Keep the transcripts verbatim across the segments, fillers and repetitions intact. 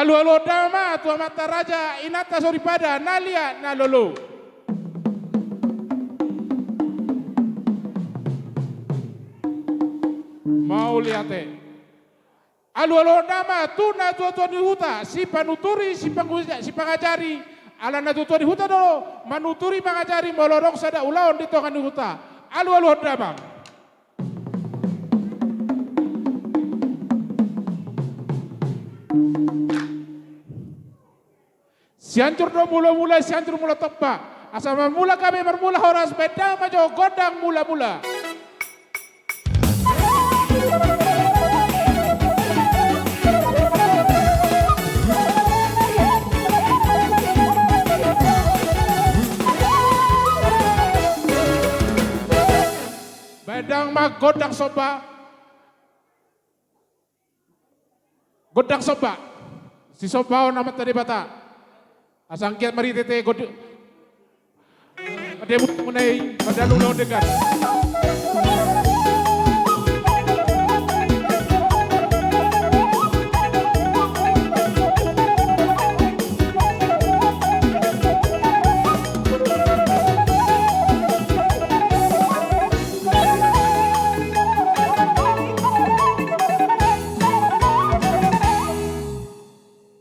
Alualuhon damang ma tu amanta raja, inanta soripada, na liat na lolo. Mauliate. Alualuhon damang ma tu natuatua ni huta, sipanuturi, sipangu-, sipangajari, ala natuatua ni huta do manuturi mangajari molo adong sada ulaon di tonga ni huta. Alualuhon damang ma. Sianjur do mulamula, Sianjur Mula Tompa. Asa marmula gabe marmula horas, baen damang ma jo gondang mulamula. Baen damang ma gondang somba. Gondang somba. Sisombaon Amanta Debata. Asa anggiat marhitehite gondang. Ade muna i, padalu lawan dengan.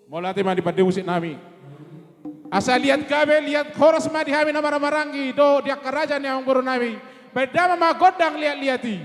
Mauliate ma di pande musik nami. Asa liat gabe, liat horas ma di hami na marhahamaranggi dohot di angka raja ni amangboru nami. Baen damang ma gondang liatliat i.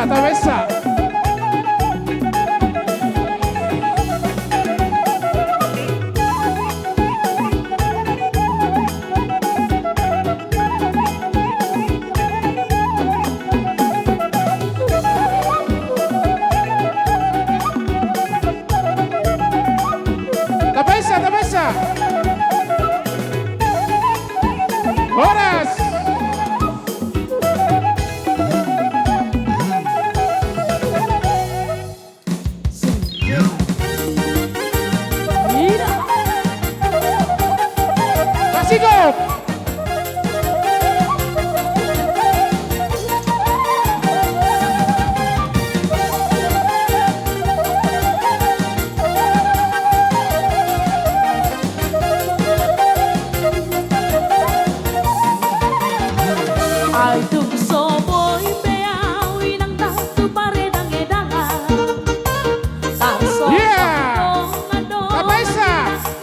Tapaisa. Tapaisa, tapaisa. Horas. Asik, go! Ai tung so boi be au inang da tu paredangedangan. Tarsongon dongan-dongan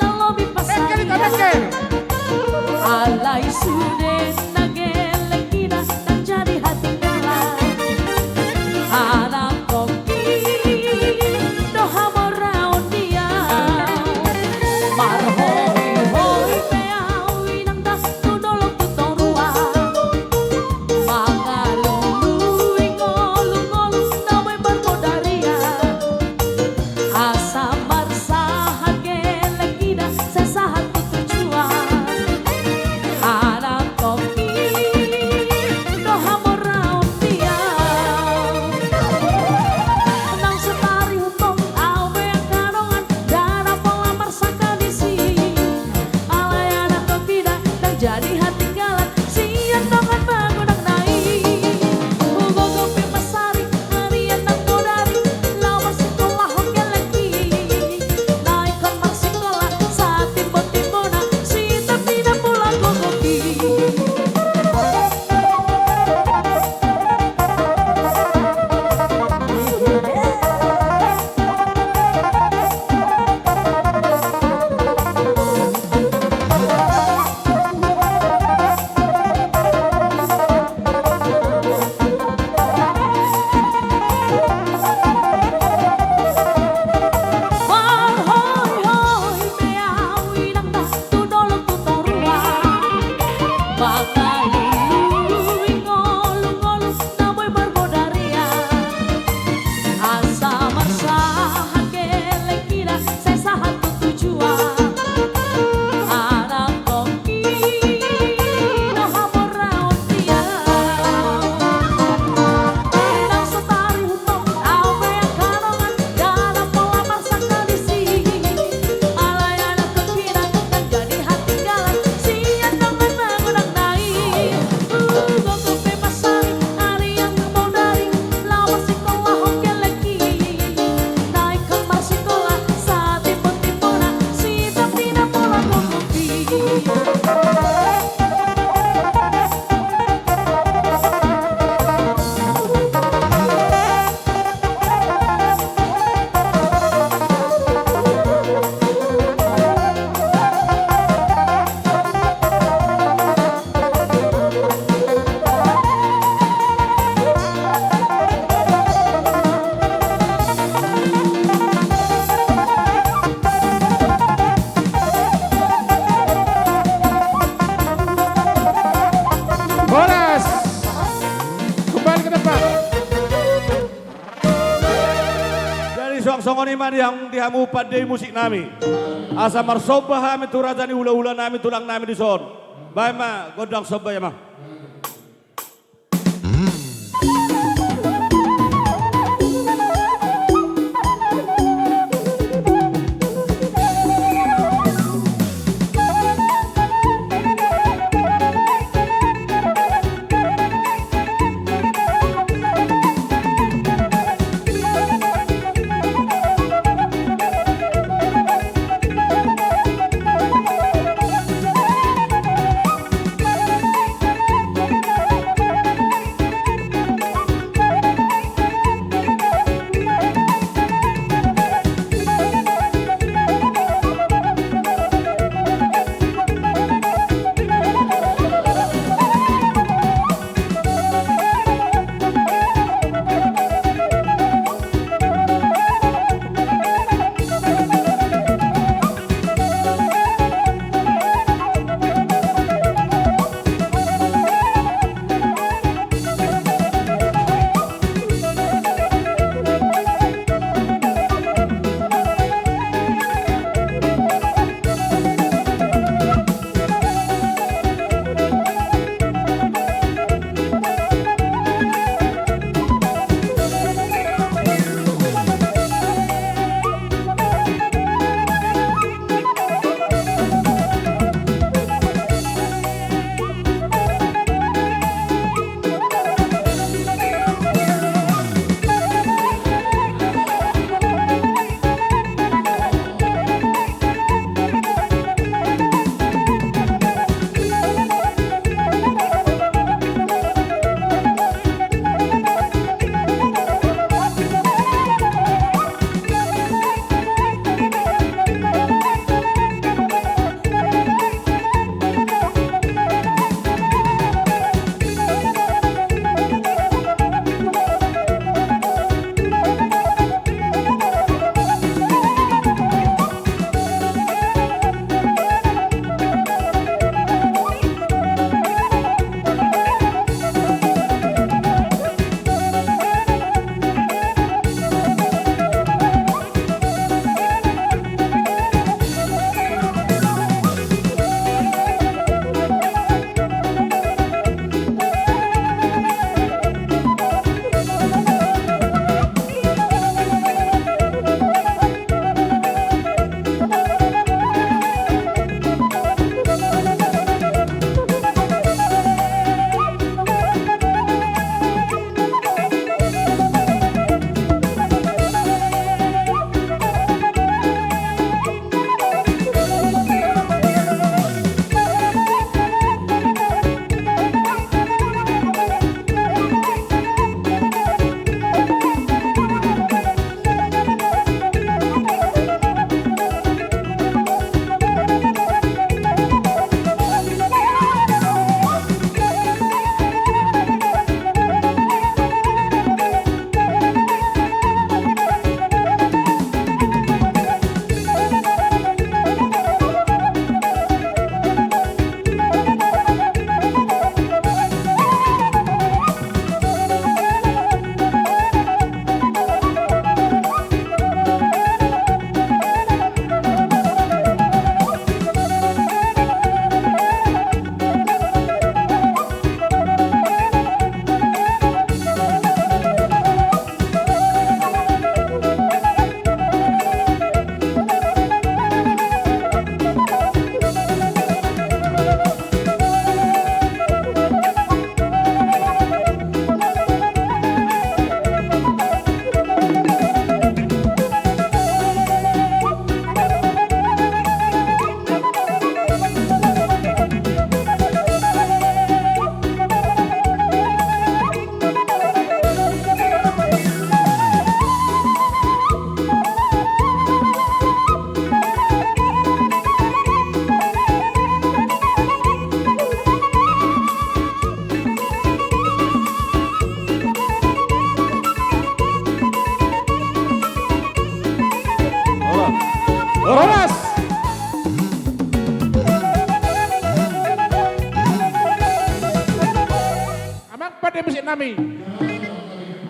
na lobi pasadia. Alai sude na gelleng i da, ndang jadi hatinggalan. Anak tongki do hamoraon di au. Marhoihoi be au inang da tu dolok tu toruan. Mangalului ngolungolu na boi marbodarian. Asa marsahat gelleng i da, sai sahat tu tujuan. Anak tongki do hamoraon di au. Naung so tarihut on au be angka dongan, ndada pola marsangkap disi. Alai anak tongki da, ndang jadi hatinggalan sian dongan magodang na i. Hugogo pe masari, arian nang bodari, laho marsikola on gelleng i. Na ingkon marsikola satimbo-timbona, sitap ni na pola gogo i. Marhoihoi be au inang da tu dolok tu toruan. Mangalului ngolungolu na boi marbodarian. Asa marsahat gelleng i da, sai sahat tu tujuan. Anak tongki do hamoraon di au. Naung so tarihut on au be angka dongan, ndada pola marsangkap disi. Alai anak tongki da, ndang jadi hatinggalan sian dongan magodang na i. Hugogo pe masari, arian nang bodari, laho marsikola on gelleng i. Na ingkon marsikola satimbo-timbona, sitap ni na pola gogo i. Horas. Kembali ke tempat. Jadi suang songon i ma di hamu, di hamu pande musik nami. Asa marsomba hami tu raja ni hula-hula nami, tulang nami dison. Baen ma gondang somba i, amang.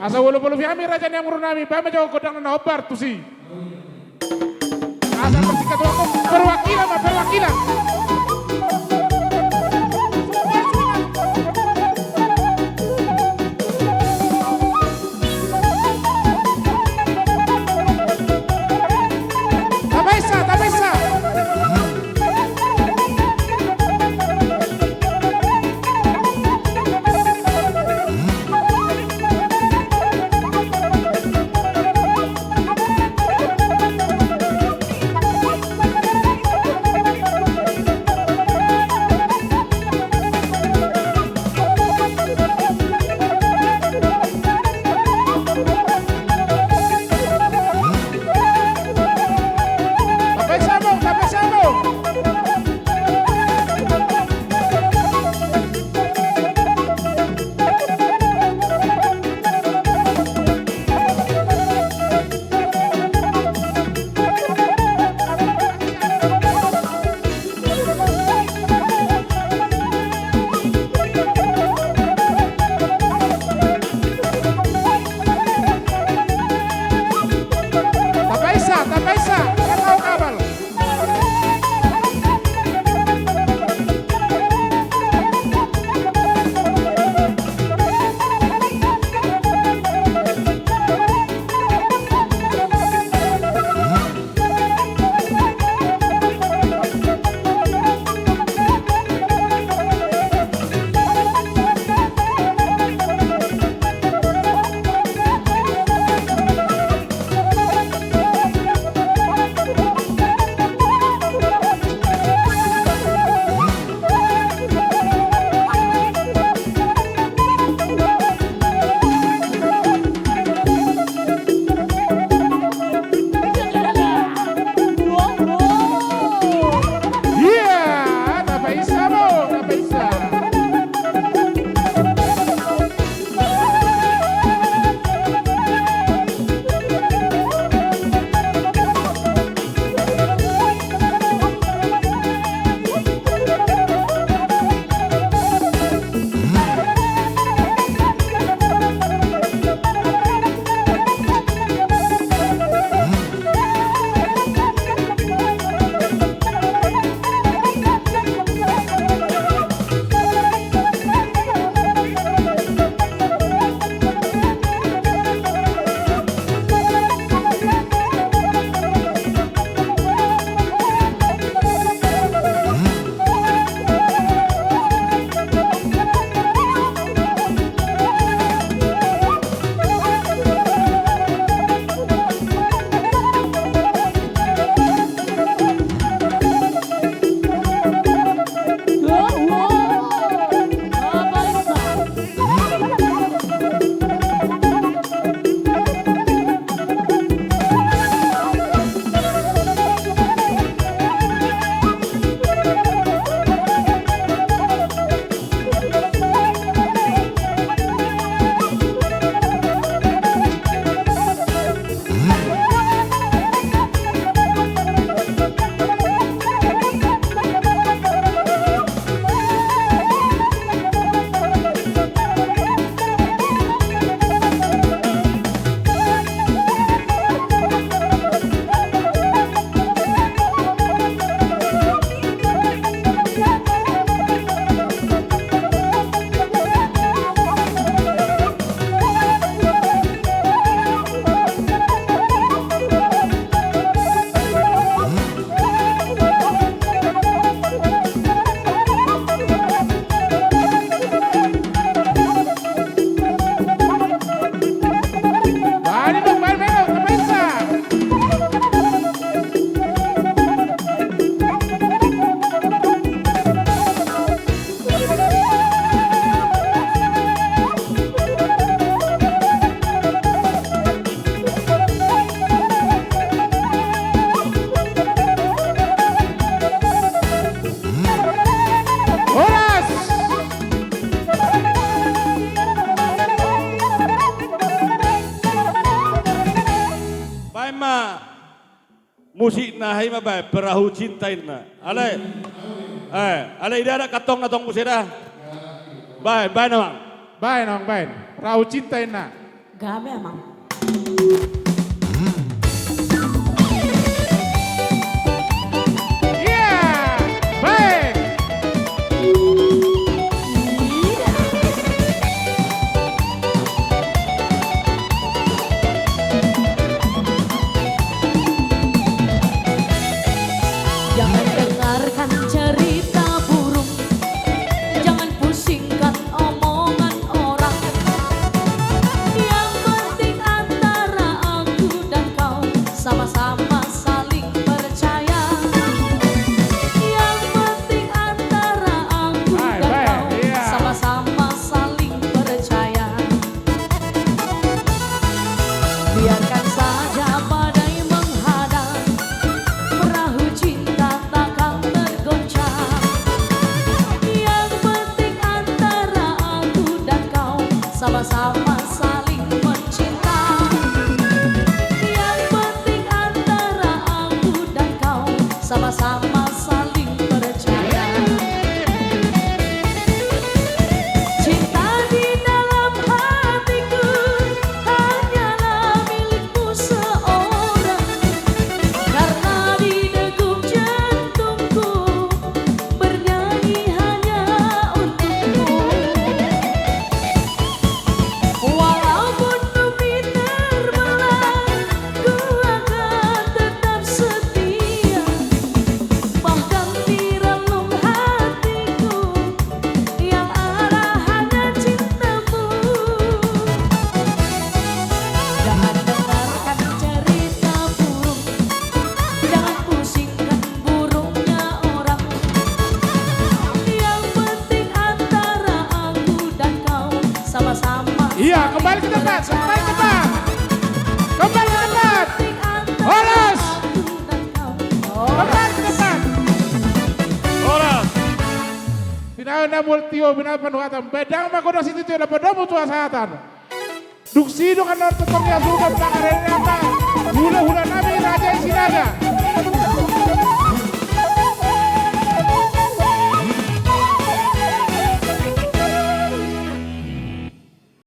Asa ualu pulu hami raja ni amang boru nami, baen ma jo gondang na hombar tusi. Asa parsingkat waktu, perwakilan ma, perwakilan. Tapaisa, tapaisa. Tapaisa, tapaisa, tapaisa. Ia, tapaisa ma, tapaisa. Horas. Baen ma. Musikna, aha i ma baen, Perahu Cinta inna. Alai. Eh, alai ida adat kantongna tong muse da. Baen, baen amang. Baen amang, baen. Perahu cinta, inna. Gabe, amang. Iya, baik. Jangan dengarkan cerita burung, jangan pusingkan omongan orang. Yang penting antara aku dan kau sama-sama saling percaya. Yang penting antara aku dan kau sama-sama saling percaya. Biarkan saja badai menghadang, perahu cinta takkan tergoncang. Yang penting antara aku dan kau sama-sama saling mencinta. Yang penting antara aku dan kau sama-sama saling percaya. Cinta di dalam hatiku hanyalah milikmu seorang, karena di degup jantungku bernyanyi hanya untukmu. Walaupun bumi terbelah, ku akan tetap setia. Bahkan di relung hatiku yang ada hanya cintamu. Jangan dengarkan cerita burung, jangan pusingkan burungnya orang. Yang penting antara aku dan kau sama-sama. Iya, kembali ke tempat, kembali ke tempat. Kembali ke tempat. Horas. Kembali ke tempat. Horas. Binahen na mual tio, binahen panuhatan. Baen damang ma godang sitio-tio, na padomu tu hasahatan. Dung sidung annon tongtong ni hasuhuton, pangarahutna, hulahula nami Raja i Sinaga.